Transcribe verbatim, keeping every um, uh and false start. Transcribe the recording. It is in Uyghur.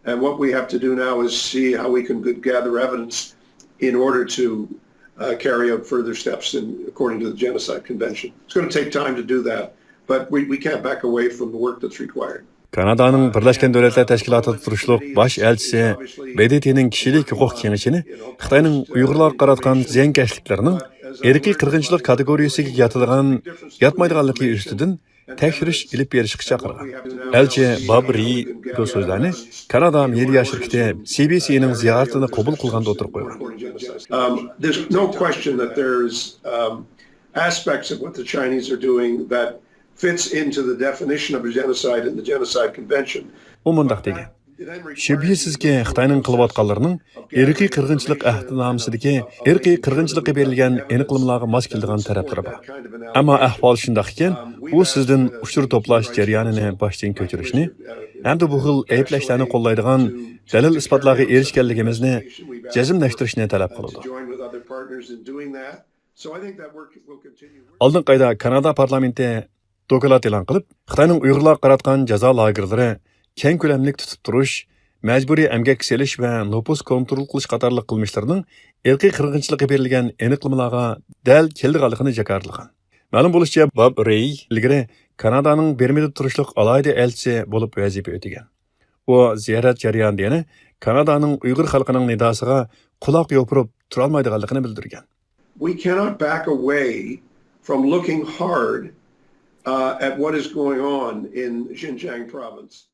And what we have to do now is see how we can gather evidence in order to uh, carry out further steps in according to the Genocide Convention. It's going to take time to do that, but we, we can't back away from the work that's required. كانادانىڭ بىرلەشكەن دۆلەتلەر تەشكىلاتىدا تۇرۇشلۇق باش ئەلچىسى بې دې تېنىڭ كىشىلىك ھوقۇق كېڭىشىنى خىتاينىڭ ئۇيغۇرلارغا قاراتقان زىيانكەشلىكلىرىنىڭ ئىرقىي قىرغىنچىلىق كاتېگورىيىسىگە ياتىدىغان، ياتمايدىغانلىقى ئۈستىدىن تەكشۈرۈش ئېلىپ بېرىشقا چاقىرغان. ئەلچى باب رېي بۇ سۆزلەرنى كانادا مېدىيا شىركىتى سى بى سىنىڭ زىيارىتىنى قوبۇل قىلغاندا ئوتتۇرىغا قويغان. Um, there's no question that there's um, aspects of what the Chinese are doing that fits into the definition of a genocide in the Genocide Convention. ئۇ مۇنداق دېگەن. شۈبھىسىزكى، خىتاينىڭ قىلىۋاتقانلىرىنىڭ ئىرقىي قىرغىنچىلىق ئەھدىنامىسىدىكى ئىرقىي قىرغىنچىلىققا بېرىلگەن ئېنىقلىمىلارغا ماس كېلىدىغان تەرەپلىرى بار. ئەمما ئەھۋال شۇنداق ئىكەن، ئۇ سىزدىن ئۇچۇر توپلاش جەريانىنى باشتىن كۆچۈرۈشنى ھەمدە بۇ خىل ئەيىبلەشلەرنى قوللايدىغان دەلىل-ئىسپاتلارغا ئېرىشكەنلىكىمىزنى جەزملەشتۈرۈشنى تەلەپ قىلىدۇ. ئالدىنقى ئايدا كانادا پارلامېنتى دوكلات ئېلان قىلىپ، خىتاينىڭ ئۇيغۇرلارغا قاراتقان جازا لاگېرلىرى، كەڭ كۆلەملىك تۇتۇپ تۇرۇش، مەجبۇرىي ئەمگەككە سېلىش ۋە نوپۇس كونترول قىلىش قاتارلىق قىلمىشلىرىنىڭ ئىرقىي قىرغىنچىلىققا بېرىلگەن ئېنىقلىمىلارغا دەل كېلىدىغانلىقىنى جاكارلىغان. مەلۇم بولۇشىچە، باب رېي ئىلگىرى كانادانىڭ بىرمىدا تۇرۇشلۇق ئالاھىدە ئەلچىسى بولۇپ ۋەزىپە ئۆتىگەن. ئۇ زىيارەت جەريانىدا يەنە كانادانىڭ ئۇيغۇر خەلقىنىڭ نىداسىغا قۇلاق يوپۇرۇپ تۇرالمايدىغانلىقىنى بىلدۈرگەن. We cannot back away from looking hard uh, at what is going on in Xinjiang province.